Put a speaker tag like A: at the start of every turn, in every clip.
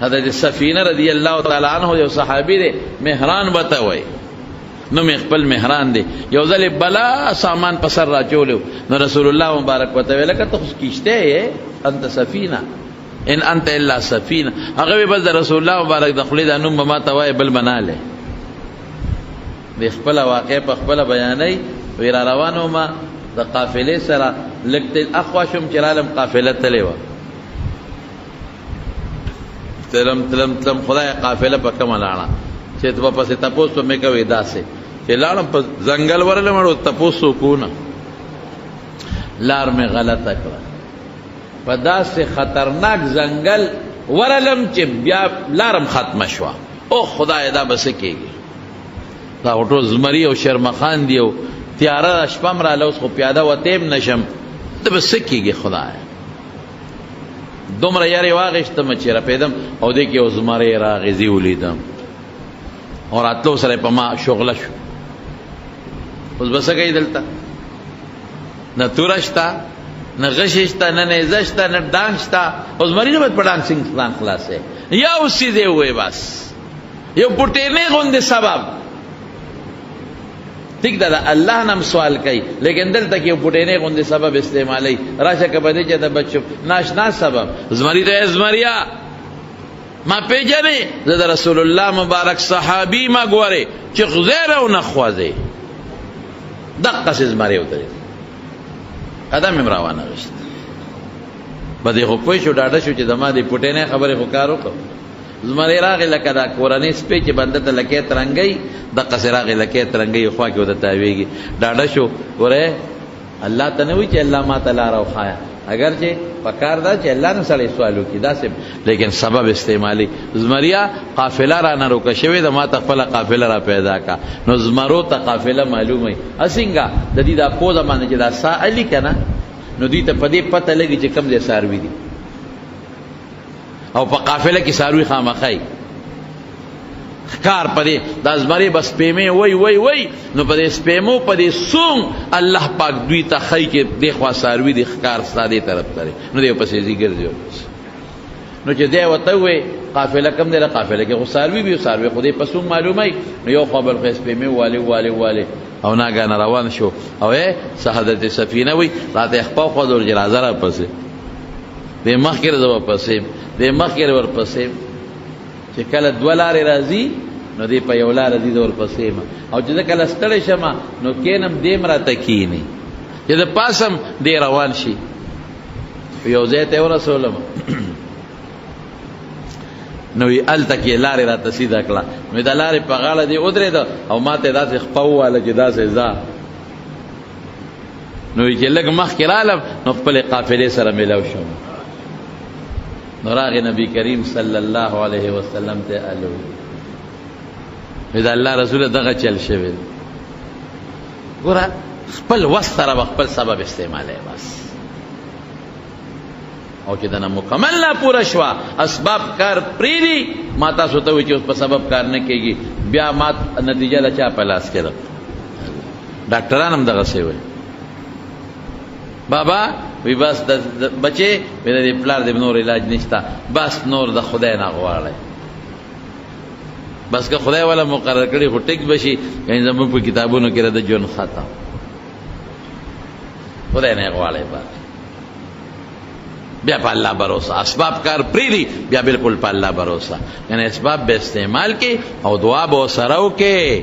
A: حضرت سفینه رضی الله تعالی عنہ یو صحابي دی، مهران وته وای، نو می خپل مهران دی. یو ځل بلا سامان په سر راچولیو، نو رسول الله مبارک وته ویل که ته خو کشته یې، انت سفینه ان انت الا سفینه. هغه بس د رسول الله مبارک د خولې دا نوم به ما ته وایې بل به نه الی. د خپله واقع په خپله بیانوي، وی را روان وم د قافلې سره، لږ تېز اخوا شوم چې رالم قافله تللې وه. تلم تلم تلم، خدای قافله په کومه لاړه چې ته پسې تپوس په مې کوې، داسې چې لاړم په ځنګل ورغلم او تپوس وکړو نه، لار مې غلطه کړه. په داسې خطرناک ځنګل ورغلم چې بیا لارم ختمه شوه. او خدای دا به څه کېږي؟ دا خو ټول زمري او شرمخان دي او تیاره ده، شپه هم راله، اوس خو پیاده وتی هم نه شم، دا به څه کېږي خدای؟ دومره یارې واغېستم چې رپېدم او دې کې یو زمری راغی، زه یې ولیدم او راتلو سره په ما شغله شو. اوس به څه کوي دلته؟ نه توره شته، نه غشی شته، نه نیزه شته، نه ډانګ شته. او زمری نه باید په ډانګ څنګه ځان خلاصوي؟ یو څیز یې ووایي بس، یو پټېنې غوندې سبب. ټیک ده، د الله نه هم سوال کوي، لیکن دلته کې یو پټېنې غوندې سبب استعمالوي. راشه که په دې چېرته بچ شم، ناشنا سبب. زمري ته ای زمریه ما پېژنې؟ زه د رسول الله مبارک صحابي ما ګورې چې خدای راونه خوځې. دقسې زمری ودرېد، قدم یې راوانه غوښت. په دې خو پوه شو، ډاډه شو چې زما دې پټېنې خبرې خو کار وکړ. زمری راغی لکه دا کورنۍ سپی چې بنده ته لکۍ ترنګوي، دقسې راغی لکۍ ترنګوي، خوا کې ورته تاوېږي. ډاډه شو، ګوره الله ته نه وایي چې الله ما ته لاره وښایه، اګر چې پکار ده چې الله نه سړی سوال وکړي داسې، لیکن سبب استعمالي. زمریا قافله را نه روکه شوې ده، ما ته خپله قافله را پیدا کا. نو زمرو ته قافله معلومه وي. څنګه د دې دا پوزه باندې چې دا ساه الي که نه، نو دوی ته په دې پته لګي چې کوم ځای څاروي دي، او په قافله کې څاروي خامخا ښکار په دې دا زمری به سپیمې وای وای وای، نو په دې سپیمو په دې سونګ الله پاک دوی ته ښایي چې دې خوا څاروي دي، ښکار ستا دې طرف ته دی، نو دی ورپسې ځي ګرځي ورپسې. نو چې دی ورته ووایي قافله کوم دی، قافله کې خو څاروي وي، څاروي خو دې په سونګ معلوموي. نو یو خوا بل خوا یې سپیمې والې والې والې او ناګهانه روان شو. او ای څه حضرت سفینه وایي راته یې خپه وښودل چې راځه راپسې، دې مخکې زه ورپسې، دې مخکې ورپسې. چې کله دوه لارې راځي نو دې په یو لاره ځي، زه ورپسې یم، او چې زه کله ستړی شم نو کښېنم، دې هم راته کښېني، چې زه پاڅم دې روان شي. یو ځای ته یې ورسولم، نو یې هلته کې لارې راته سیده کړه. نو د لارې په غاړه دې ودرېده او ما ته یې داسې خپه وواله چې داسې ځه. نو چې لږ مخکې رالم نو خپلې قافلې سره میلاو شوم. نو راغی نبی کریم صلی الله علیه وسلم ته الو، دا الله رسول دغه چل شوی. ګوره خپل وس سره به خپل سبب استعمالوي بس، او چې دنه مکمل نه پوره شوه اسباب کار پرېږدي. ما تاسو ته وویل چې اوس په سبب کار نه کېږي، بیا ما نتیجه له چا په لاس کې ده؟ ډاکټران هم دغسې وایي، بابا وی بس د بچې وی د دې پلار دې نور علاج نشته، بس نور د خدای نه غواړی، بس که خدای والا مقرر کړي خو ټیک به شي. یعنې زموږ په کتابونو کې د ژوند ختم، خدای نه غواړی، بس بیا په الله باور، اسباب کار پریږدي، بیا بالکل په الله باور، یعنې اسباب به استعمال کې او دعا به سره وکړي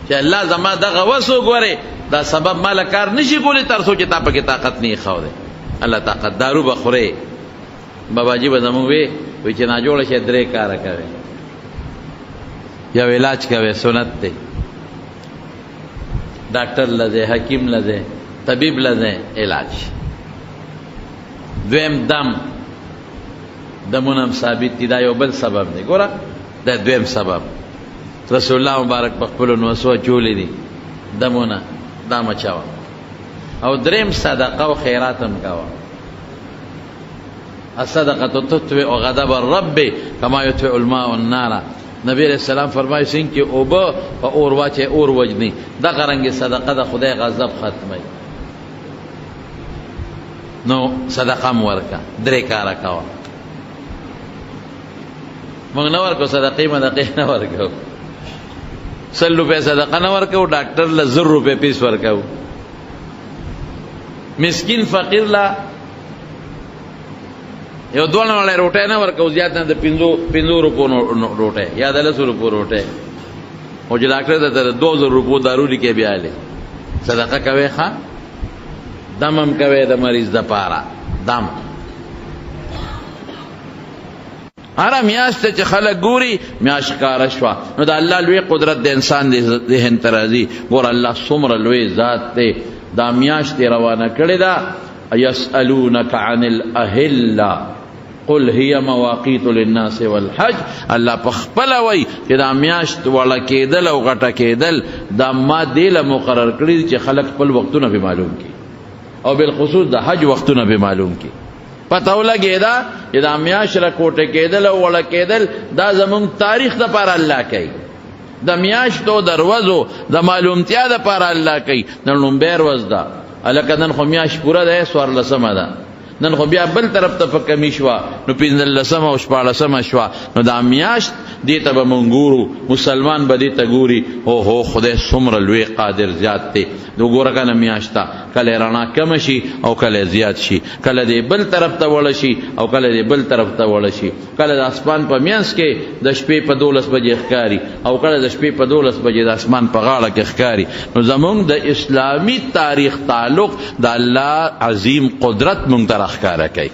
A: چې الله زما دغه وس وګورې، دا سبب ما له کار نشي کولی تر څو چې تا پکې طاقت نه ایښودی. الله طاقت دارو به خورې. باباجي به زموږ وي وي چې ناجوړه شي درې کاره کوي، یو علاج کوي سنت دی، ډاکټر لځه، حکیم لځه، طبیب لځه، علاج. دویم دم، دمونه هم ثابت دي، دا یو بل سبب دی. ګوره دا دویم سبب رسول الله مبارک په خپلو نوسو اچولي دي دمونه، دا مچوه. او دریم صدقه او خیرات هم کوه. الصدقه تطفئ غضب الرب کما یطفئ الماء النار. نبی علیہ السلام فرمایي څنګه چې اوبه په اور واچي اور وجني، دغه رنګ صدقه د خدای غضب ختموي. نو صدقه هم ورکه، درې کاره کوه. موږ نه ورکو صدقې مدقې نه ورکو، 100 روپۍ صدقه نه ورکو، ډاکټر له 1000 روپۍ پیس ورکو، مسکین فقیر له یو دوه وړه روټۍ نه ورکو، زیات نه د 5 روپو روټۍ یا د 10 روپو روټۍ، او چې ډاکټر ته د 2000 روپو دارو لیکي بیا لې صدقه کوي. ښه دم هم کوي د مریض دپاره دم. هره میاشت چې خلک ګوري میاشت ښکاره شوه، نو د الله لوی قدرت د انسان د ذهن ته راځي. ګوره الله څومره لوی ذات دی، دا میاشت یې روانه کړې ده. یسألونک عن الاهله قل هي مواقیت للناس والحج. الله په خپله وایي چې دا میاشت وړه کېدل او غټه کېدل دا ما دې له مقرر کړي چې خلک خپل وختونه پرې معلوم کړي، او بالخصوص د حج وختونه پرې معلوم کړي. پته ولګېده چې دا میاشت راکوټه کېدل او وړه کېدل دا زموږ تاریخ دپاره الله کوي، د میاشتو د ورځو د معلومتیا دپاره الله کوي. نن لومبی ورځ ده، هلکه نن خو میاشت پوره ده، 14 ده، نن خو بیا بل طرف ته په کمی شوه، نو 15 او 16 شوه. نو دا میاشت دې ته به مونږ ګورو، مسلمان به دې ته ګوري، هو هو خدای څومره لوی قادر زیات دی. نو ګوره که نه میاشت ته کله رڼا کمه شي او کله زیات شي، کله دې بل طرف ته وړه شي او کله دې بل طرف ته وړه شي، کله د اسمان په منځ کې د شپې په 12 بجې ښکاري او کله د شپې په 12 بجې د اسمان په غاړه کې ښکاري. نو زمونږ د اسلامي تاریخ تعلق د الله عظیم قدرت مونږ ته راښکاره کوي.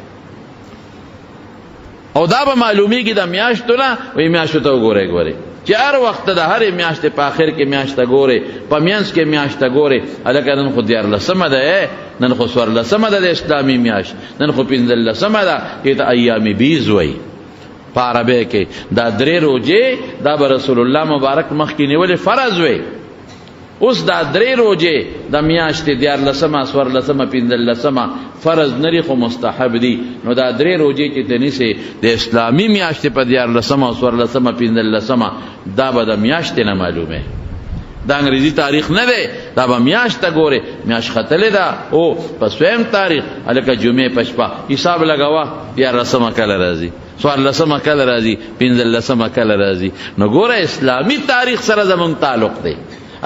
A: او دا به معلومیږي د میاشتو نه، وایي میاشتو ته وګورئ، ګورئ چې هر وخت د هرې میاشتې په آخر کې میاشت ته ګورې، په منځ کې میاشت ته ګورې، هلکه نن خو 13 ده، نن خو 14 ده د اسلامي میاشت، نن خو 15 ده، دې ته ایام بیض وایي په عربۍ کې. دا 3 روژې دا به رسول الله مبارک مخکې نیولې فرض وي. اوس دا 3 روژې د میاشتې 13، 14، 15 فرض نه دي خو مستحب دي. نو دا 3 روژې چې ته نیسې د اسلامي میاشتې په 13، 14، 15 دا به د میاشتې نه معلومه، دا انګریزي تاریخ نه دی، دا به میاشت ته ګورې، میاشت ختلې ده او په سویم تاریخ هلکه جمعې په شپه حساب لګوه، 13 کله راځي، 14 کله راځي، 15 کله راځي. نو ګوره اسلامي تاریخ سره زمونږ تعلق دی.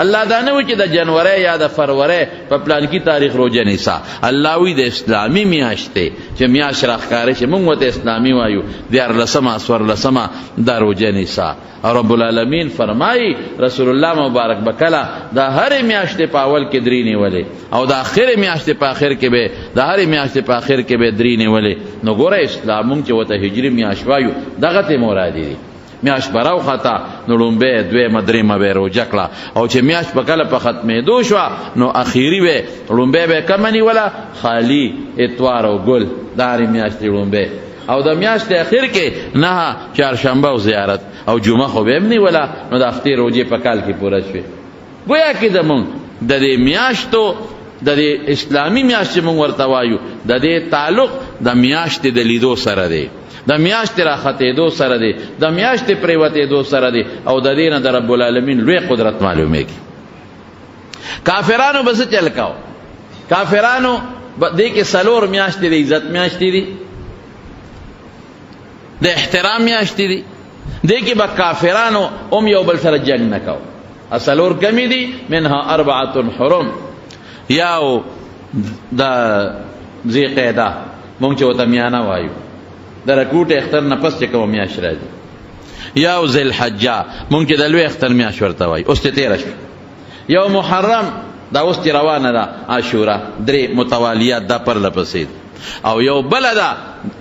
A: الله دا نه وایي چې د جنورۍ یا د فرورۍ په پلانکي تاریخ روژه نیسه، الله وایي د اسلامي میاشتې چې میاشت راښکاره شي، موږ ورته اسلامي وایو، 13، 14 دا روژه نیسه. او رب العالمین فرمایي رسول الله مبارک به کله د هرې میاشتې په اول کې 3 نیولې او د آخرې میاشتې په آخر کې به د هرې میاشتې په آخر کې به 3 نیولې. نو ګوره اسلام موږ چې ورته هجري میاشت وایو دغه ته مرادي دي. میاشت به راوخته نو لومبی دویمه درېیمه به یې روژه کړه، او چې میاشت په کله په ختمېدو شوه نو اخري به لومبی به یې کمه نیوله، خالي اتوار او ګل د هرې میاشتې لومبی، او د میاشتې اخر کې 9 چهارشنبه او زیارت او جمعه خو به یې هم نیوله، نو د هفتې روژې په کال کې پوره شوې. ګویا کې زمونږ د دې میاشتو د دې اسلامي میاشت چې مونږ ورته وایو د دې تعلق د میاشتې د لیدو سره دی، د میاشتې راختېدو سره دی، د میاشتې پرېوتېدو سره دی، او د دې نه د رب العالمین لوی قدرت معلومېږي. کافرانو به څه چل کاوه؟ کافرانو دې کې 4 میاشتې د عزت میاشتې دي، د احترام میاشتې دي، دې کې به کافرانو هم یو بل سره جنګ نه کاوه. 4 کمې دي، منها 4 حرم، یو د ذی قعده مونږ چې ورته میانه وایو، د رکوټ اختر نه پس چې کومه میاشت راځي، یو ذی الحجه مونږ چې د لوی اختر میاشت ورته وایو، اوس چې تېره شوه، یو محرم دا اوس چې روانه ده، عاشورا، 3 متوالیات دا پرله پسې دي، او یو بله ده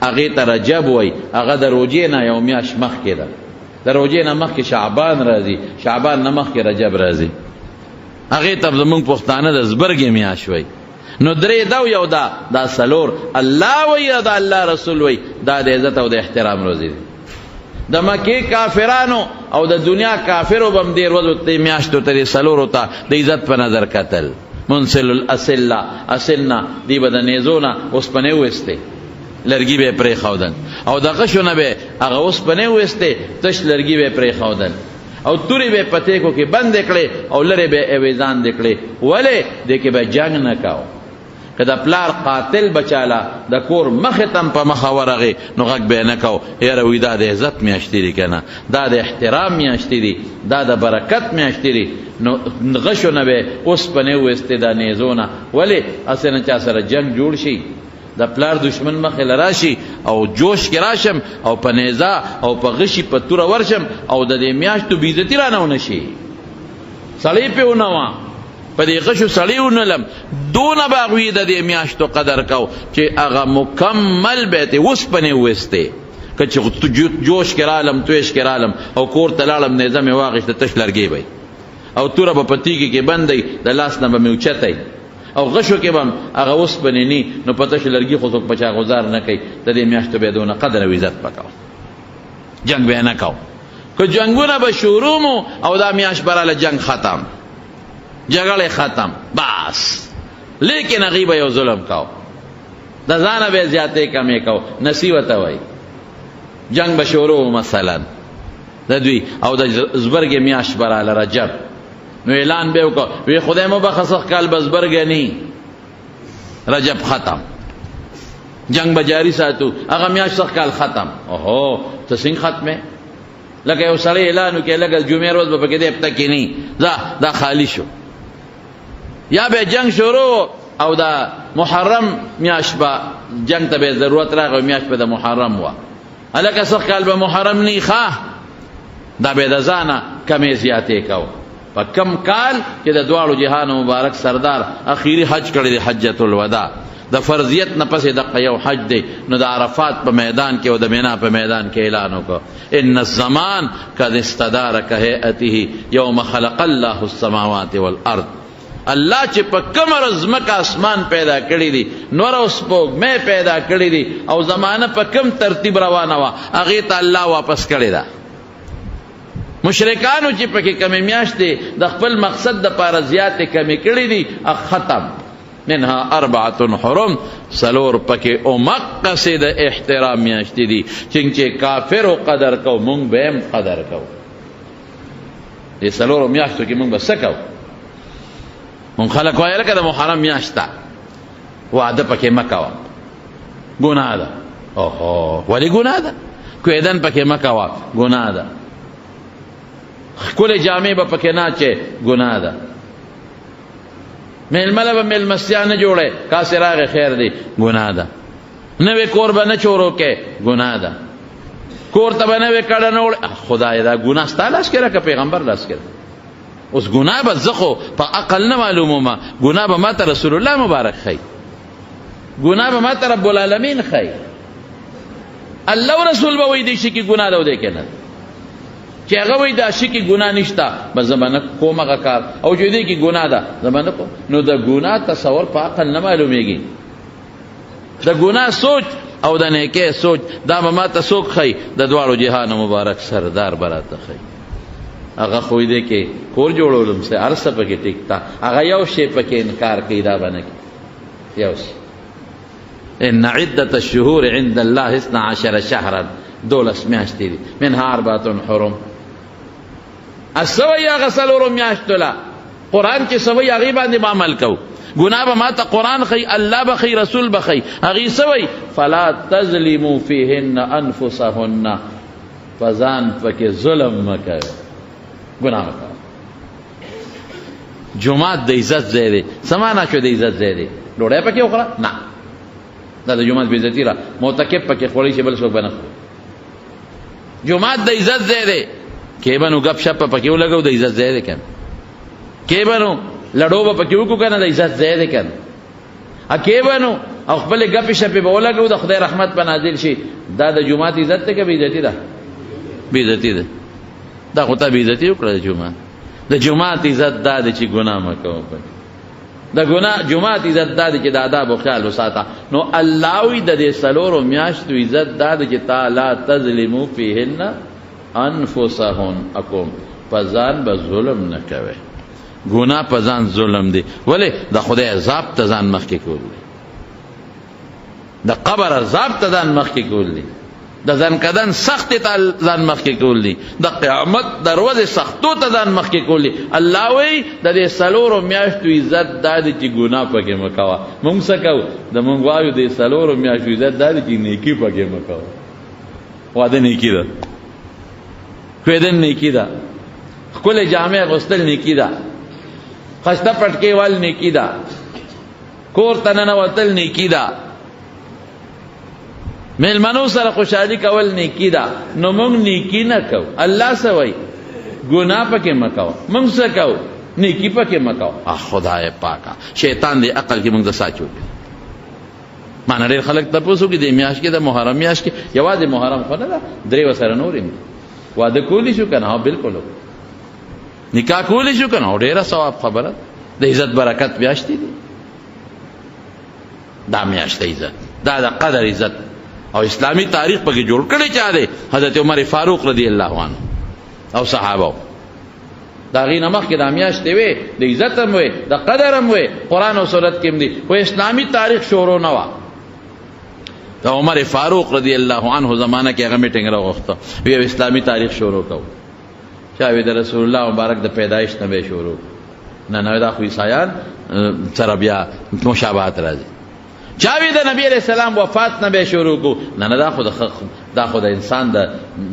A: هغې ته رجب وایي، هغه د روژې نه یو میاشت مخکې ده، د روژې نه مخکې شعبان راځي، شعبان نه مخکې رجب راځي، هغې ته زمونږ پښتانه د زبرګې میاشت وایي. نو 3 دا یو دا، دا 4 الله وایي او دا الله رسول وایي، دا د عزت او د احترام روزي دي. د مکې کافرانو او د دنیا کافرو به هم دې ورځو ته میاشتو ته دې 4 ته د عزت په نظر کتل. منسل الاسله اسلنا دی به د نیزو نه اوسپنې وویستې، لرګي به یې پرېښودل، او د غشو نه به هغه اوسپنې وویستې، تش لرګي به یې پرېښودل، او تورې به یې په تېکو کې بندې کړې او لرې به یې اویزان دې کړې. ولې؟ دې کې به جنګ نه کاوه. که د پلار قاتل بچاله د کور مخې ته هم په مخه ورغی نو غږ به یې نه کو، یاره وایي دا د عزت میاشتې دي که نه، دا د احترام میاشتې دي، دا د برکت میاشتې دي. نو غشو نه به یې اوسپنې وویستې د نیزو نه، ولې هسې نه چا سره جنګ جوړ شي، د پلار دشمن مخې له راشي او جوش کې راشم او په نیزه او په غشي په توره ورشم او د دې میاشتو بېعزتي رانه ونه شي، سړی پې ونه وه، په دې غشو سړی ونه لم. دونه به هغوی د دې میاشتو قدر کو چې هغه مکمل به ترې اوسپنې وویستې. که چې جوش کې رالم، تویش کې رالم او کور ته لاړم، نیزه مې واخیسته، تش لرګی به او توره به په تیږې کې بندی، د لاس نه به مې اوچتی او غشو کې به هم هغه اوسپنې نی، نو په تش لرګي خو څوک په چا غزار نه کوي. د دې میاشتو به یې دونه قدر او عزت پکاو، جنګ به یې نه کاو. که جنګونه به شروع مو او دا میاشت به راله جنګ ختم، جګړې ختم، بس. لیکن هغوی به یو ظلم کاو، د ځانه به یې زیاتې کمې کاو، نصیبه ته وایي. جنګ به شروع مثلا د دوی او د زبرګې میاشت به راله رجب، نو اعلان به وکړ، وی خدای مو بخښه سږ کال به زبرګه نی، رجب ختم، جنگ به جاری ساتو، هغه میاشت سږ کال ختم. اوهو ته څنګه ختمې؟ لکه یو سړی اعلان وکړي لکه جمعې ورځ به پکې دی هفته کې نی، ځه دا خالی شو. یا به جنگ شروع او دا محرم میاشت به جنگ ته به ضرورت راغی، میاشت به د محرم وه، هلکه سږ کال به محرم نی، ښه دا به د ځانه کمې زیاتې کو. په کم کال چې د دواړو جهانو مبارک سردار اخیری حج کړی دی، حجة الوداع، د فرضیت نه پسې دقه یو حج دی، نو د عرفات په میدان کې او د مینا په میدان کې اعلان وکړ، ان الزمان قد استدار كهيئته یوم خلق الله السماوات والارض. الله چې په کومه ورځ ځمکه اسمان پیدا کړی دي، نور او سپوږمۍ پیدا کړی دي، او زمانه په کوم ترتیب روانه وه هغې ته الله واپس کړې ده. مشرکانو چې پکې کمې میاشتې د خپل مقصد دپاره زیاتې کمې کړې دي، ختم. منها اربعة حرم، څلور پکې اومقصې د احترام میاشتې دي، چې کافرو قدر کو مونږ به هم قدر کو. دې څلورو میاشتو کې مونږ به څه کوو؟ مونږ خلک وایي لکه د محرم میاشت ده، واده پکې مه کوه، ګناه ده. اوهو ولې ګناه ده؟ کویدن پکې مه کوه، ګناه ده. ښکلې جامې به پکې نه اچوې، ګناه ده. مېلمه له به مېلمستیا نه جوړې، کاسې راغی خیر دی، ګناه ده. نوې کور به نه چورو کې، ګناه ده. کور ته به نوې کډه نه وړې، خدای دا ګناه ستا لاس کې ده که پیغمبر لاس کې ده؟ اوس ګناه به زه خو په عقل نه معلومومه، ګناه به ما ته رسول الله مبارک ښیي، ګناه به ما ته رب العالمین ښیي، الله او رسول به وایي دې شي کې ګناه ده او دې کې نه. چې هغه وایي دا شي کې ګناه نشته، بس زه به نه کوم هغه کار، او چې دې کې ګناه ده زه به نه کوم. نو د ګناه تصور په عقل نه معلومیږي، د ګناه سوچ او د نیکۍ سوچ دا به ما ته څوک ښیي؟ د دواړو جهانو مبارک سردار به راته ښیي. هغه خو دې کې کور جوړولم څه هر څه پکې ټیک تا، هغه یو شی پکې انکار کوي، دا به نه کوي. یو شی، ان عدة الشهور عند الله 12 شهرا، دولس میاشتې دي، منها اربعة حرم. اسوي هغه څلورو میاشتو له قرآن چې څه وایي هغې باندې به عمل کوو. ګناه به ما ته قرآن ښیي، الله به ښیي، رسول به ښیي. هغې څه وایي؟ فلا تظلموا فیهن انفسهن، په ځان پکې ظلم مه کوئ، ګناه مه کوئ. جومات د عزت ځای دی. څه معنا شو د عزت ځای دی؟ ډوډۍ پکې وخوره؟ نه، دا د جومات بېعزتي را، معتکف پکې خوړی شي، بل څوک به نه خوري. جومات د عزت ځای دی، کې به نو ګپ شپ پکې ولګو، د عزت ځای دی که نه؟ کې به نو لړو به پکې وکړو که نه، د عزت ځای دی که نه؟ کې به نو او خپلې ګپې شپې به ولګو، د خدای رحمت به نازل شي. دا د جومات عزت دی که بېعزتي ده؟ بېعزتي ده. دا خو تا بېعزتي وکړه د جومات. د جومات عزت دا دی چې ګناه مه کوه پکې. د ګناه جومات عزت دا دی چې د آدابو خیال وساته. نو الله وایي د دې څلورو میاشتو عزت دا دی چې تا لا تظلمو فیهن انفسهن، په ځان به ظلم نه کوې. ګناه په ځان ظلم دی، ولې؟ د خدای عذاب ته ځان مخکې کول دی، د قبر عذاب ته ځان مخکې کول دی. د ځان کدن سخت ته ځان مخکې کول دي، د قیامت دروازې سختو ته ځان مخکې کول دي. الله وایي د دې څلورو میاشتو عزت دا دی چې ګناه پکې مه کوه. مونږ څه کوو؟ د مونږ وایو د څلورو میاشتو عزت دا دی چې نیکي پکې مه کوه. واده نیکي ده، کویدن نیکي ده، ښکلې جامې اغوستل نیکي ده، خسته پټکې وال نیکي ده، کور ته ننوتل نیکي ده، میلمنو سره خوشحالي کول نیکی ده. نو مونږ نیکی نه کوو. الله څه وایي؟ ګناه پکې مه کوه. مونږ څه کوو؟ نیکی پکې مه کوه. خدای پاکه، شیطان دې عقل کې مونږ ته ساچو. ما نه ډېر خلک تپوس وکړي دې میاشت کې، د محرم میاشت کې، یوازې محرم خو نه ده، درې ورسره نور هم دي. واده کولی شو که نه؟ بالکل. نکاح کولی شو که نه؟ ډېره ثواب خبره، د عزت برکت میاشتې دي. دا میاشت عزت، دا د قدر عزت. او اسلامی تاریخ پکې جوړ کړی چا دی؟ حضرت عمر فاروق رضی الله عنه او صحابه. دا غي نمخ کې دا میاشتې وې، د عزت هم وې، د قدر هم وې، قرآن او سنت کې هم دي، خو اسلامی تاریخ شروع نه وه. د عمر فاروق رضی الله عنه زمانه کې هغه میټینګ راغوښته، وی اسلامی تاریخ شروع کوو. چا وی د رسول الله مبارک د پیدایش نه به شروع. نه نه، دا خو عیسایان سره بیا مشابهت راځي. چا وی د نبی علیہ السلام وفات نه به شروع کو. نه نه، دا خو د انسان د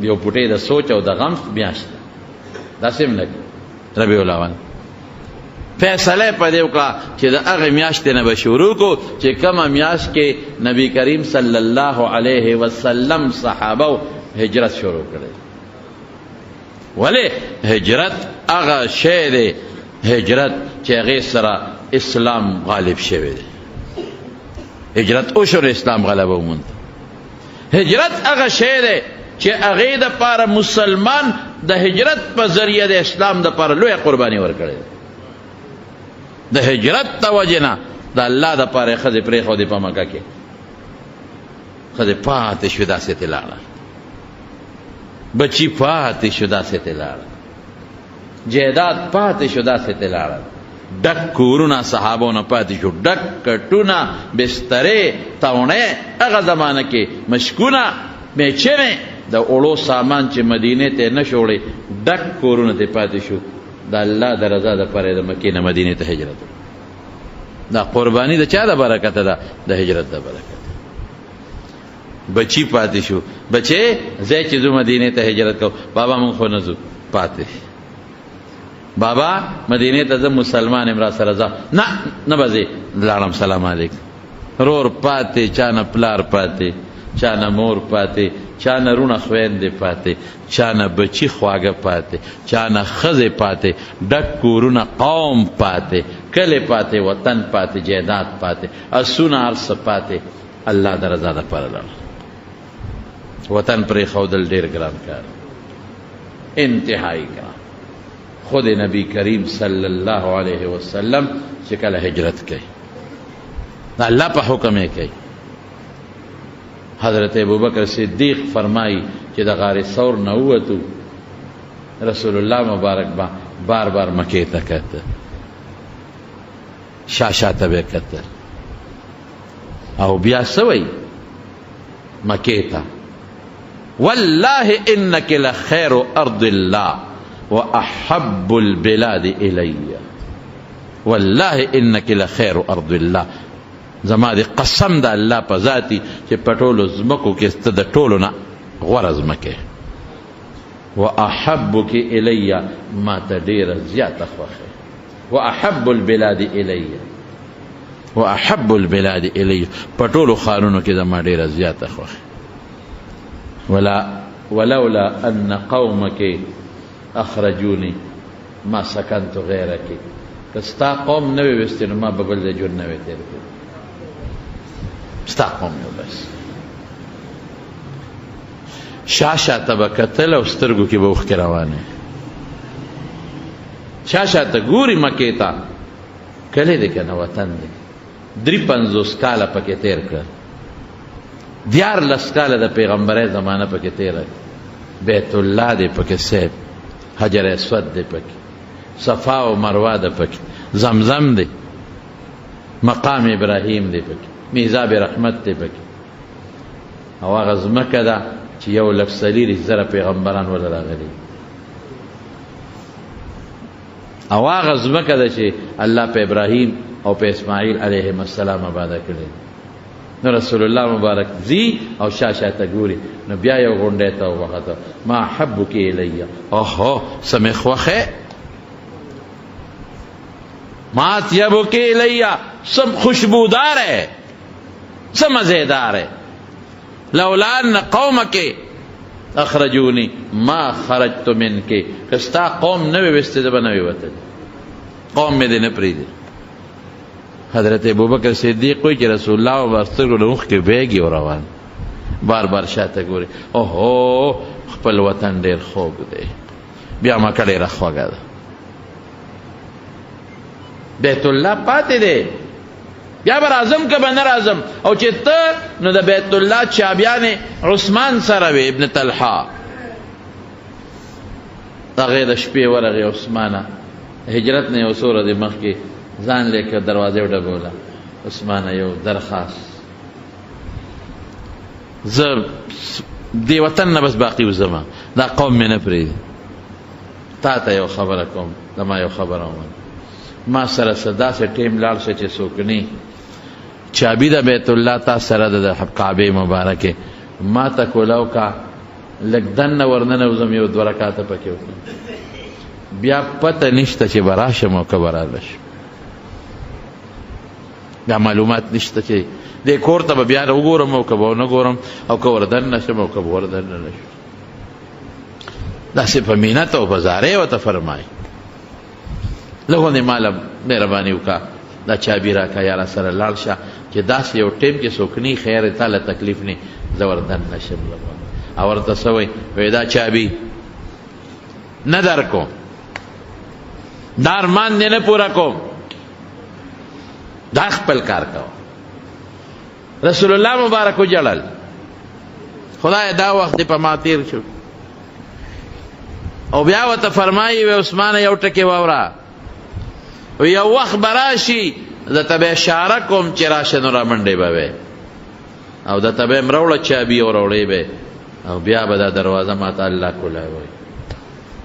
A: یو پټې د سوچ او د غم میاشت ده، داسې هم نه کوي. ربیع الاول فیصله په دې وکړه چې د هغې میاشتې نه به شروع کو چې کومه میاشت کې نبی کریم صلی الله علیه وسلم صحابه هجرت شروع کړی. ولې هجرت هغه شی دی، هجرت چې هغې سره اسلام غالب شوی دی. هجرت وشو نو اسلام غلبه ومونده. هجرت هغه شی دی چې هغې دپاره مسلمان د هجرت په ذریعه د اسلام دپاره لویه قرباني ورکړې ده. د هجرت د وجې نه د الله دپاره یې ښځې پرېښودې په مکه کې، ښځې پاتې شوې داسې ترې لاړه، بچي پاتې شو داسې ترې لاړه، جایداد پاتې شو داسې ترې لاړه، ډک کورونه صحابو نه پاتې شو، ډک کټونه، بسترې، تاوڼې، هغه زمانه کې مشکونه، میچنې، د اوړو سامان چې مدینې ته نه شوړې، ډک کورونه ته پاتې شو. د الله د رضا دپاره د مکې نه مدینې ته هجرت وکړ. دا قرباني د چا د برکته ده؟ د هجرت د برکته. بچی پاتې شو، بچې ځای چې ځو مدینې ته هجرت کوو، بابا مونږ خو نه ځو، پاتې بابا مدینې ته ځم، مسلمان یم، را سره ځه. نه نه به ځې، لاړم، سلام علیکم. رور پاتې، چا نه پلار پاتې، چا نه مور پاتې، چا نه روڼه خویندې پاتې، چا نه بچي خواږه پاتې، چا نه ښځې پاتې، ډک کورونه قوم پاتې، کلی پاتې، وطن پاتې، جایداد پاتې، اسونه هر څه پاتې. الله د رضا دپاره لاړ. وطن پرېښودل ډېر ګران کار، انتهایی ګران. خود نبی کریم صلی الله علیه وسلم چې کله هجرت کوي، د الله په حکم یې کوي. حضرت ابوبکر صدیق فرمایي چې د غار ثور نه ووتو، رسول الله مبارک با بار بار مکې ته کتل، شا شا ته به کتل، او بیا څه وایي مکې ته؟ والله انک لخیر ارض الله واحب البلاد الی، والله انک لخیر ارض الله. زما دې قسم د الله په ذاتي چې په ټولو ځمکو کې ته د ټولو نه غوره ځمکه، واحبک الی، ما ته ډېره زیاته خوښه، واحب البلاد الی، واحب البلاد الی، په ټولو ښارونو کې زما ډېره زیاته خوښه. ولولا ان قومک اخرجوني ما سکنت غیرک، که ستا قوم نه وي ویستی نو ما به بل ځای ژوند نه وی تېر کړی، ستا قوم یو بس. شا شا ته به کتل او سترګو کې به اوښکې روانې، شا شا ته ګوري مکې ته، کلی دی که نه وطن دی. 53 کاله پکې تېر کړل، 14 کاله د پیغمبرۍ زمانه پکې تېره، بیت الله دی پکې صاحب، حجر اسود دی پکې، صفا او مروه ده پکې، زمزم دی، مقام ابراهیم دی پکې، میزاب رحمت دی پکې. او هغه ځمکه ده چې 1,40,000 پیغمبران وله راغلي. او هغه ځمکه ده چې الله په ابراهیم او په اسماعیل علیهم السلام آباده کړې. نو رسول الله مبارک ځي او شا شا ته ګوري، نو بیا یو غونډۍ ته وخته، ما احبک الی، اوهو څه مې خوښه، ما اطیبک الی، څه خوشبودار ہے، څه مزیدار ہے، لولا ان قومک اخرجونی ما خرجت منک، که ستا قوم نه وي ویستی زه به نه وي وتلی، قوم مې دې نه پرېږدي. حضرت ابوبکر صدیق وایي چې رسول الله به سترګو له اوښکې بهږي او روان، بار بار شاته ګوري، اوهو خپل وطن ډېر خوږ دی، بیا مکه ډېره خوږه ده، بیت الله پاتې دی، بیا به راځم که به نه راځم. او چې ته نو د بیت الله چابیانې عثمان سره وې، ابن طلحه، هغې د شپې ورغې عثمانه، هجرت نه یو څو ورځې مخکې ځان لیکه دروازې وډبوله، عثمانه یو درخواست، زه دې وطن نه بس باقي وځم، دا قوم مې نه پرېږدي، تا ته یو خبره کوم، زما یو خبره ومنه، ما سره څه داسې ټیم لاړ شه چې څوک نه، چابي د بیت الله تا سره ده د کعبې مبارکې، ما ته کولاو کا لږ دننه ورننوځم، یو دوه رکعته پکې وکړم، بیا پته نشته چې به راشم او که به رانه شم، دا معلومات نشته چې دې کور ته به بیا وګورم او که به ونه ګورم، او که وردننه شم او که به وردننه نه شم. داسې په مینت او په زارۍ ورته فرمایي، لږ غوندې ما له مهرباني وکړه، دا چابي راکړه یا راسره لاړ شه چې داسې یو ټیم کې څوک نه خیر تا له تکلیف نه، زه وردننه شم. او ورته څه وایي؟ وایي دا چابي نه در کوم، دا ارمان دې نه پوره کوم، دا خپل کار کوه. رسول الله مبارک وژړل، خدای دا وخت دې په ما تېر شو. او بیا ورته فرمایي، وی عثمانه یو ټکی واوره، یو وخت به راشي زه ته به اشاره کوم چې راشه نو رامنډې به وې، او درته به یې راوړه چابي او راوړې به، او بیا به دا دروازه ماته الله کولاوي.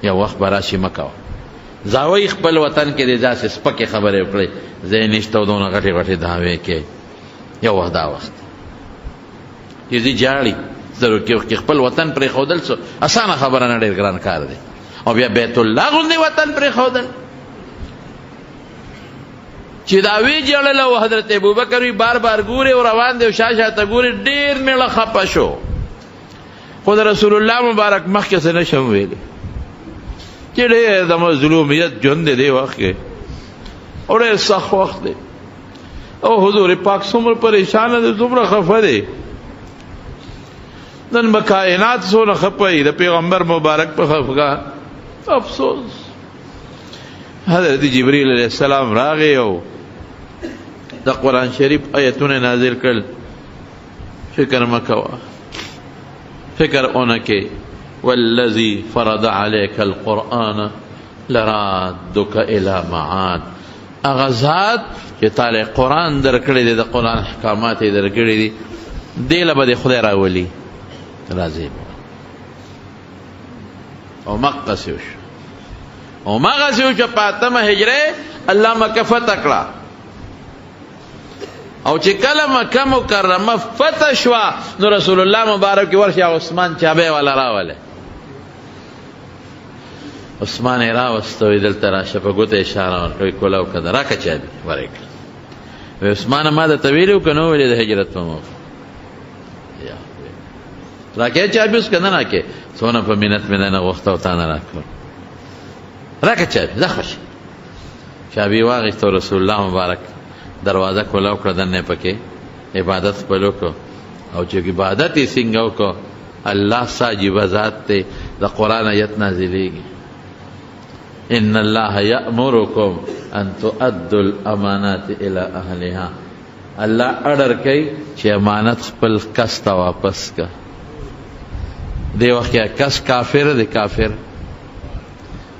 A: یو وخت به راشي مه کوه، ځاوی خپل وطن کې دې داسې سپکې خبرې وکړې، ځای نشته او دونه غټې غټې دعوې کې. یو وخت دا وخت چې ځي جاړي ضرور کې خپل وطن پرېښودل څه اسانه خبره نه، ډېر ګران کار دی. او بیا بیت الله غوندې وطن پرېښودل چې دا وی جړل، او حضرت ابوبکر وی بار بار ګوري او روان دی او شا شا ته ګوري، ډېر مېړه خپه شو. خو د رسول الله مبارک مخکې څه نه شم ویلی چې ډېر د مظلومیت ژوند دی دې وخت کې، او ډېر سخت وخت دی، او حضور پاک څومره پریشان دی، څومره خفه دی. نن به کائنات څونه خفه وي د پیغمبر مبارک په خفګان، افسوس. حضرت جبرئیل علیه السلام راغی او د قرآن شریف آیتونه نازل کړل. فکر مه کوه، فکر اونه کې، والذي فرض عليك القرآن لرادك إلى معاد. هغه ذات چې تاله قرآن درکړی دی، د قرآن احکامات یې درکړي دي، دې له به دې خدای راولي، راځي. او مقصې وشو، او مغسې وشو. په اتمه هجرې الله مکه فتح کړه، او چې کله مکه مکرمه فتح شوه نو رسول الله مبارک ورشه عثمان چابې والا راوله. عثمان یې راوسته، وایي دلته راشه، په ګوته اشاره ورکړه، وایي کوله وکړه، راکړه چابي ورکړه. وایي عثمانه ما درته ویلي وو که نه ویلي د هجرت په موقع؟ راکې چابي اوس که نه راکې؟ څونه په منت مې نه غوښته او تا نه راکړه، راکړه چابي، ځه خوشې. چابي واخیسته، رسول الله مبارک دروازه کوله وکړه، دننه یې پکې عبادت خپل وکړو. او چې عبادت یې څنګه وکړو، الله څه عجیبه ذات دی، د قرآن آیت نازلېږي، ان الله یأمرکم ان تؤدوا الامانات الی اهلها. الله اډر کوي چې امانت خپل کس ته واپس کړه. دې وخت کې کس کافر دی، کافر،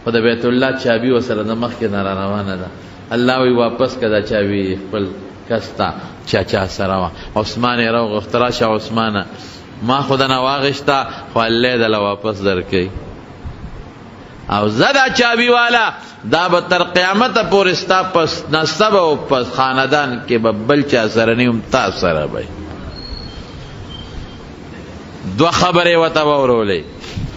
A: خو د بیت الله چابي ورسره د مخکې نه را روانه ده. الله وایي واپس کړه دا چابي خپل کس ته چا چا سره وه. عثمان یې راوغوښت، راشه عثمانه، ما خو درنه واخیسته خو الله دله واپس درکوي. او زه دا چابي والا دا به تر قیامته پورې ستا په نسب او په خاندان کې به بل چا سره نه وم، تا سره به. دوه خبرې ورته واورولې،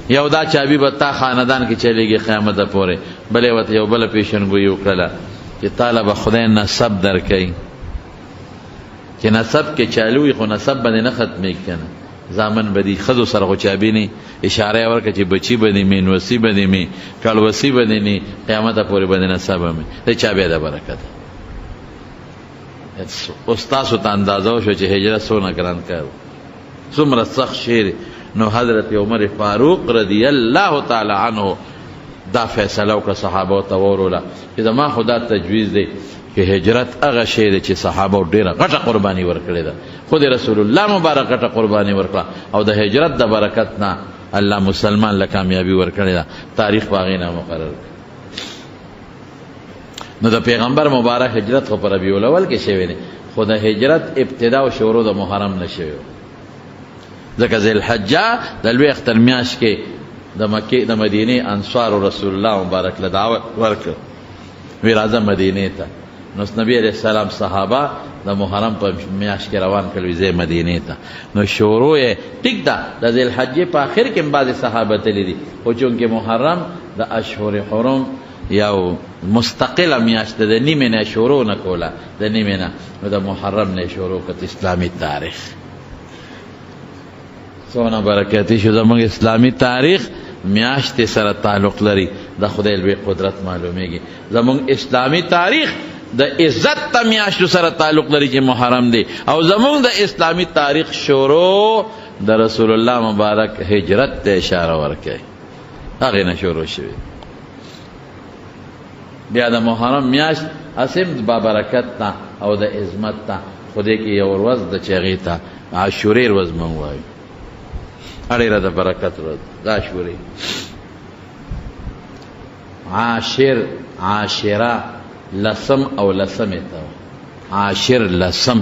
A: یو دا چابي به تا خاندان کې چلېږي قیامته پورې، بلې ورته یو بله پیشنګویي وکړله چې تاله به خدای نسب درکوي، چې نسب کې چالو وي خو نسب به دې نه ختمېږي که نه، زامن به دي ښځو سره خو چابي نه، اشاره یې ورکړه چې بچي به دې مې، نوسي به دې مې، کړوسي به دې نه، قیامته پورې به دې نسب مې، د چابي د برکته. اوس تاسو ته اندازه وشوه چې هجرت څونه ګران کار و، څومره سخت شعر. نو حضرت عمر فاروق رضی الله تعالی عنه دا فیصله وکړه، صحابه ته وروله چې زما خو دا تجویز دی چې هجرت هغه شی دی چې صحابه ډېره غټه قرباني ورکړې ده، خو د رسول الله مبارک غټه قرباني ورکړه او د هجرت د برکت نه الله مسلمان له کامیابي ورکړې ده، تاریخ په هغې نه مقرر کړ. نو د پیغمبر مبارک هجرت خو په ربیع الاول کې شوی دی، خو د هجرت ابتدا او شروع د محرم نه شوی، ځکه ذی الحجه د لوی اختر میاشت کې د مکې د مدینې انصار رسول الله مبارک له دعوت ورکړ، وی راځه مدینې ته. نو نبی علیه السلام صحابه د محرم په میاشت کې روان کړل، وی ځئ مدینې ته. نو شروع یې ټیک ده د ذی الحجې په آخر کې هم بعضې صحابه تللي دي، خو چونکې محرم د اشهر حرم یو مستقله میاشت ده، د نیمې نه شروع نه کوله، د نیمې نه، نو د محرم نه شروع کړه. اسلامي تاریخ څونه برکتي شو، زموږ اسلامي تاریخ میاشتې سره تعلق لري، د خدای لوی قدرت معلومیږي. زموږ اسلامي تاریخ د عزت ته میاشتو سره تعلق لري چې محرم دی، او زموږ د اسلامي تاریخ شروع د رسول الله مبارک هجرت ته اشاره ورکوي، هغې نه شروع شوې. بیا د محرم میاشت اسم بابرکت ته او د عظمت ته، خو دې کې یو ورځ د چې هغې ته عاشورې ورځ موږ وایو، ډېره د برکت ورځ د عاشورې. عاشر، عاشره، لسم او لسمې ته، عاشر لسم،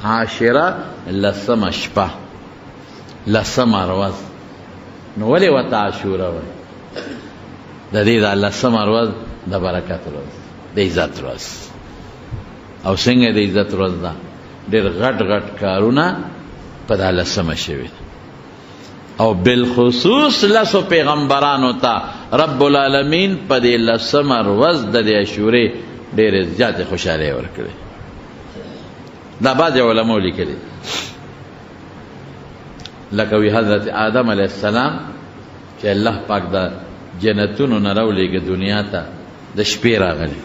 A: عاشره لسمه شپه، لسمه ورځ. نو ولې ورته عاشوره وایي؟ د دې دا لسمه ورځ د برکت ورځ، د عزت ورځ. او څنګه د عزت ورځ ده؟ ډېر غټ غټ کارونه په دا لسمه شوي، او بالخصوص لسو پیغمبرانو ته رب العالمین په دې لسمه ورځ د دې عاشورې ډېرې زیاتې خوشحالۍ ورکړې. دا بعضې علماو لیکلي، لکه وی حضرت آدم علیه السلام چې الله پاک د جنتونو نه راولېږه دنیا ته، د شپې راغلی،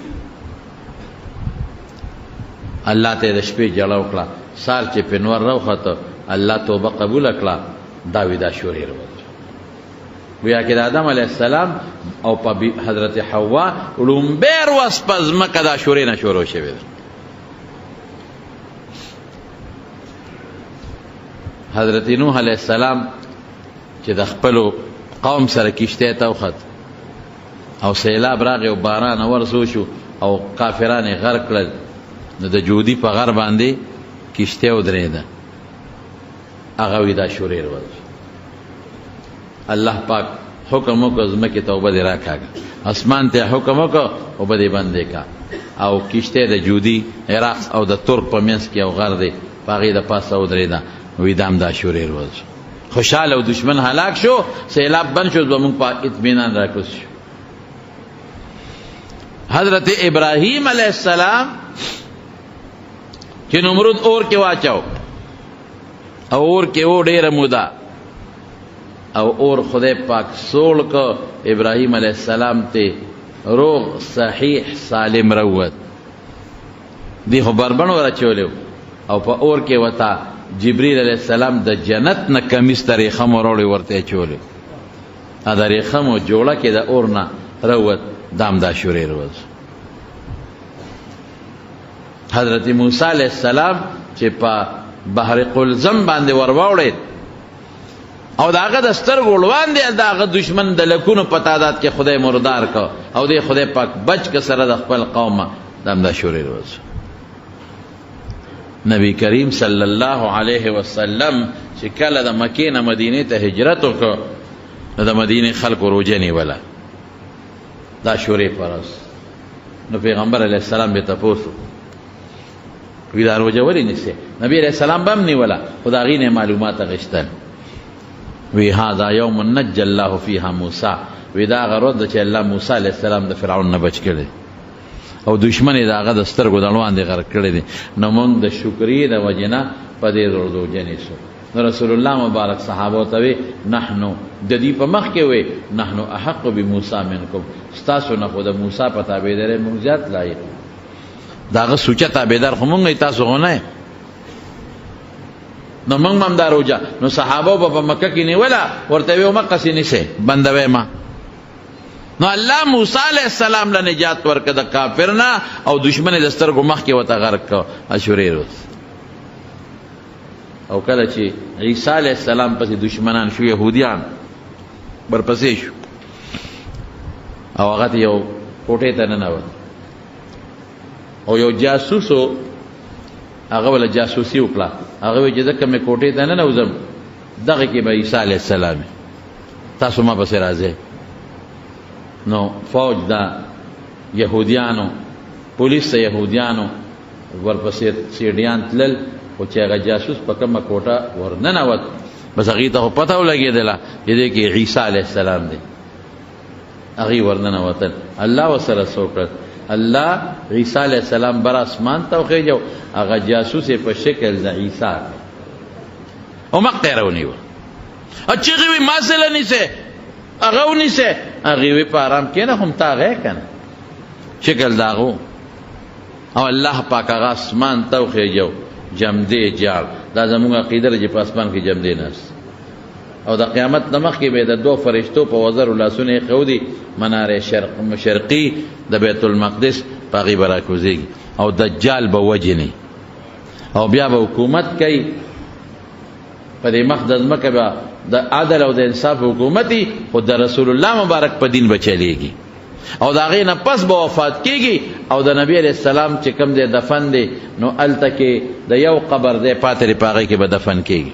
A: الله ته د شپې جړه وکړه، سهار چې په نور راوخته الله توبه قبوله کړه، دا وی دا شورې ورځ. گویا کې د آدم علیه السلام او په حضرت حوا ړومبی ورځ په ځمکه دا شورې نه شروع شوې ده. حضرت نوح علیه السلام چې د خپلو قوم سره کښتۍ ته وخت او سیلاب راغی او باران ورسو شو او کافران یې غرق کړل، نو د جودي په غر باندې کښتۍ ودرېده، هغه وی دا شورې ورځ. الله پاک حکم وکړ ځمکې ته اوبه دې راکاږه، اسمان ته حکم وکړ اوبه دې بندې کړه، او کښتۍ د جودي عراق او د ترک په منځ کې یو غر دی، په هغې د پاسه ودرېده، وی دا هم دا شورې ورځ. خوشحاله او دشمن هلاک شو، سیلاب بند شو، زموږ په اطمینان راکوز شو. حضرت ابراهیم علیه السلام چې نمرود اور کې واچاو، او اور کې و ډېره موده، او اور خدای پاک سوړ که ابراهیم علیه السلام ته روغ صحیح سالم راووت. دی خو بربڼ ور اچولی او په اور کې ورته جبریل علیه السلام د جنت نه کمیس ته ریخمو راوړی ورته اچولی، د ریخمو جوړه کې د اور نه راووت، دا هم د عاشورې ورځ. حضرت موسی علیه السلام چې په بحر قلزم باندې ورواوړېد او د هغه د سترګو وړاندې د هغه دشمن د لکونو په تعداد کې خدای مردار کړ او دې خدای پاک بچ که سره د خپل قومه، دا هم د عاشورې ورځ. نبی کریم صلی الله علیه وسلم چې کله د مکې نه مدینې ته هجرت وکړ، نو د مدینې خلکو روژه نیوله د عاشورې په ورځ. نو پیغمبر علیه السلام به تپوس وکړ، وی دا روژه ولې نیسې؟ نبی علیه السلام به هم نیوله، خو د هغې نه معلومات اخیستل. وی هذا یوم نجى الله فیها موسی، وی دا هغه ورځ ده چې الله موسی علیه السلام د فرعون نه بچ کړی او دښمن یې د هغه د سترګو د وړاندې غرق کړی دی، نو موږ د شکریې د وجې نه په دې ورځ روژه نیسو. نو رسول الله مبارک صحابو ته وی، نحنو د دې په مخ کې وی، نحنو احق بموسی منکم، ستاسو نه خو د موسی په تابعدارۍ موږ زیات لایق یو. د هغه سوچه تابعدار خو موږ یې، تاسو خو نه یې. نو موږ هم دا روژه، نو صحابو به په مکه کې نیوله، ورته وی مکه سې نیسې بندوی ما. نو الله موسی علیه السلام له نجات ورکړ د کافر نه او دښمن یې د سترګو مخکې ورته غرق کړ عاشورې ورځ. او کله چې عیسی علیه السلام پسې دښمنان شو، یهودیان ورپسې شو، او هغه ته یو کوټې ته ننوت او یو جاسوس هغه وله جاسوسي وکړه. هغه وایي چې زه کومې کوټې ته ننوځم دغه کې به عیسی علیه السلام، تاسو ما پسې راځئ. نو فوج دا یهودیانو، پولیس د یهودیانو ورپسې سیډیان تلل، خو چې هغه جاسوس په کومه کوټه ورننوت، بس هغې ته خو پته ولګېدله چې دې کې عیسی علیه السلام دی. هغې ورننوتل، الله ورسره څه وکړل؟ الله عیسی علیه السلام بر اسمان ته وخېژو، هغه جاسوس یې په شکل د عیسی کړ او مخ ته یې راونیوه. او چیغې وي ما څه له نیسې، هغه ونیسې. هغې وی په آرام کښېنه، خو تا هغه یې که نه شکل د هغه. او الله پاک هغه اسمان ته وخېژو، جمدې جاړ. دا زموږ عقیده ده چې په اسمان کې جمدې ناست، او د قیامت نه مخکې به د دوو فرشتو په وزرو لاسونه ایښودي، منار شرق مشرقي د بیت المقدس په هغې به راکوزېږي، او دجال به وژني، او بیا به حکومت کوي په دې مخ د ځمکه به د عدل او د انصاف حکومت وي، خو د رسول الله مبارک په دین به چلېږي، او د هغې نه پس به وفات کېږي. او د نبی علیه السلام چې کوم ځای دفن دی، نو هلته کې د یو قبر ځای پاتې دی، په هغې کې به دفن کېږي.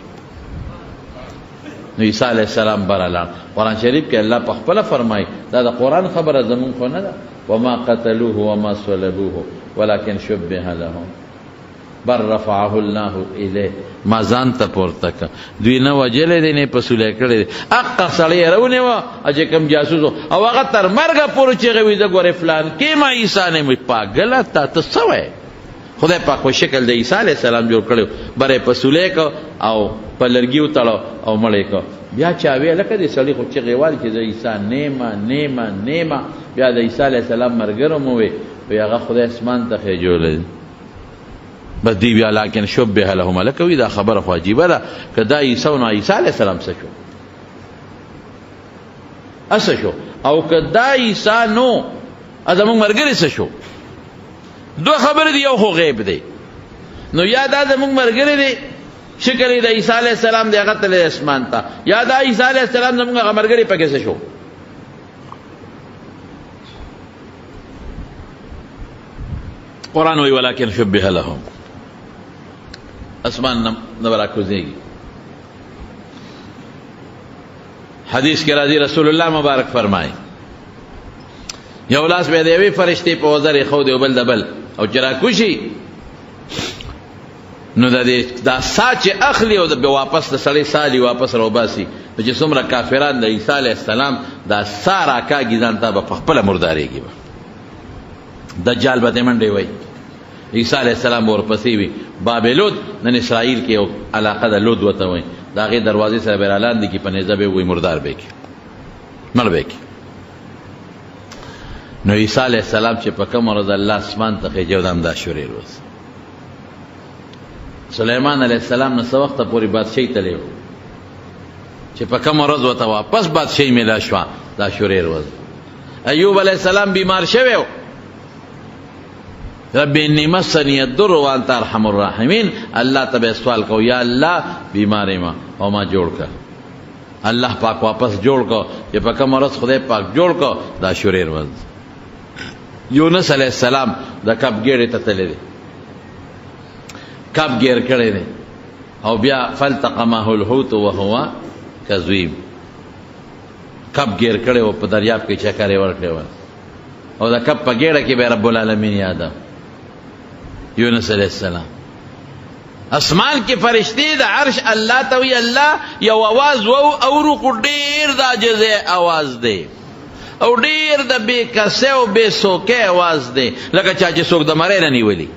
A: نو عیسی علیه السلام بره لاړ. قرآن شریف کې الله په خپله فرمایي، دا د قرآن خبره زمونږ خو نه ده، وما قتلوه وما صلبوه ولكن شبه لهم بل رفعه الله الیه. ما ځان ته پورته کړ، دوی نه وژلی دی نه یې په سولی کړی دی. هقه سړی یې راونیوه چې کوم جاسوس و، او هغه تر مرګه پورې چیغې وي، زه ګورې فلان کې ما عیسی نه یم. پاګله تا ته څه وایې؟ خدای پاک په شکل د عیسی علیه السلام جوړ کړی، بره یې په سولی کړ او په لرګي وتړه او مړ یې کړ. بیا چا ویل لکه دې سړي خو چیغې والي چې زه عیسی نیمه نیمه نیمه. بیا د عیسی علیه السلام ملګرو مو وی، وی هغه خدای اسمان ته خېژولی دی. بس دی بیا لکن شبه لهم، لکه وی دا خبره خو عجیبه ده، که دا عیسی نو عیسی علیه السلام څه شو؟ څه شو؟ او که دا عیسی نو زموږ ملګری څه شو؟ دوه خبرې دي، یو خو غیب دی، نو یا دا زموږ ملګری دی شکل یې د عیسی علیه السلام دی هغه تللی اسمان ته، یا دا عیسی علیه السلام زموږ هغه ملګری پکې څه شو؟ قرآن وی ولكن شبه لهم، اسمان نه راکوزېږي. حدیث کې راځي رسول الله مبارک فرمایي، یو لاس به د یوې فرشتې په وزر ایښودی او بل د بل، او چې راکوشي نو د دې دا سا چې اخلي او د واپس د سړی سالي واپس راوباسي، نو چې څومره کافران د عیسی علیه السلام دا سا راکاږي ځان ته به په خپله مردارېږي. به دجال به ترې منډې وایي، عیسی علیه السلام به ورپسې وي. باب لود نن اسرائیل کې یو علاقه ده، لود ورته وایي، د هغې دروازې سره به رالاندې کړي، په نیزه به یې ووایي مردار به یې کړي، مړ به یې کړي. نو عیسی علیه السلام چې په کومه ورځ الله اسمان ته خېژوي، دا همدا شورې ورځ. سلیمان علیه السلام نه څه وخته پورې بادشاهي تللی و، چې په کومه ورځ ورته واپس بادشاهي میلا شوه، دا شورې ورځ. ایوب علیه السلام بیمار شوی و، رب انی مسنی الضر وانت ارحم الراحمین، الله ته به سوال کو، یا الله بیمار ما او ما جوړ کړ. الله پاک واپس جوړ کړ، چې په کومه ورځ خدای پاک جوړ کړ، دا شورې ورځ. یونس علیه السلام د کب ګېډې ته تللی دی، کب ګیر کړی دی او بیا فالتقمه الحوت وهو کظیم، کب ګیر کړی و په دریاب کې چکرې ورکړې وه او د کب په ګېډه کې به رب العالمین یاده. یونس علیه السلام اسمان کې فرشتې د عرش الله ته وی الله یو اواز وو اورو، خو ډېر د عاجزۍ اواز دی او ډېر د بې کسۍ او بې څوکۍ اواز دی، لکه چا چې څوک د مرۍ نه نیولي،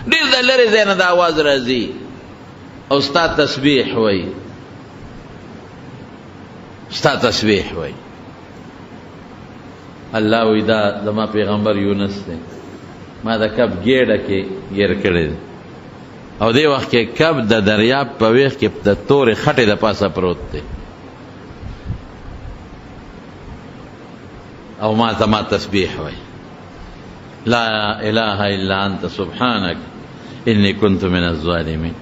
A: ډېر د لرې ځای نه د اواز راځي او ستا تسبیح وایي، ستا تسبیح وایي. الله وایي دا زما پیغمبر یونس دی، ما د کب ګېډه کې ګیر کړی دی او دې وخت کې کب د دریاب په ویښ کې د تورې خټې د پاسه پروت دی او ما ته ما تسبیح وایي، لا اله الا انت سبحانك اني كنت من الظالمين.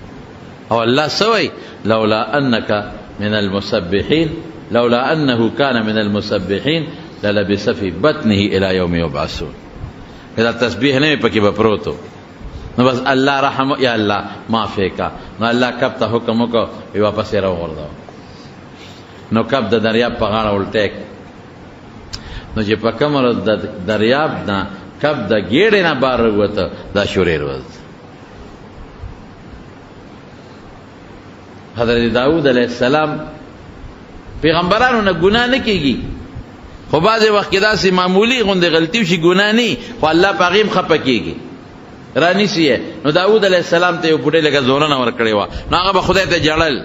A: او الله سوي لولا انك من المسبحين، لولا انه كان من المسبحين للبث في بطنه الى يوم يبعثون. اذا تسبیح نه پکې به پروتو، نو بس الله رحم یا الله معاف کا. نو الله کب ته حکم وکړ واپس یې راوغورځاوه. نو کب د دریاب په غاړه الټه، نو چې په کومه ورځ د دریاب نه کب د ګېډې نه بار راووته، دا شورې ورځ. حضرت داود علیه السلام پیغمبرانو نه ګناه نه کېږي، خو بعضې وخت کې داسې معمولي غوندې غلطي وشي، ګناه نه، خو الله په هغې هم خفه کېږي، رانیسي یې. نو داود علیه السلام ته یو بوډۍ لږه زورنه ورکړې وه، نو هغه به خدای ته ژړل،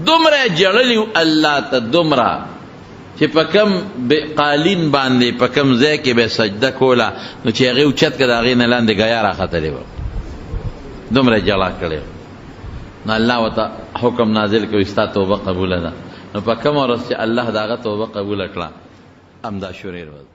A: دومره یې ژړلي وو الله ته، دومره چې په کوم قالین باندې په کوم ځای کې به سجده کوله، نو چې هغې اوچت کړه د هغې نه لاندې ګیا راختلې وه، دومره یې ژړا کړې وه. نو الله ورته حکم نازل کړ، ستا توبه قبوله ده. نو په کومه ورځ چې الله د هغه توبه قبوله کړه، همدا شورې ورځ.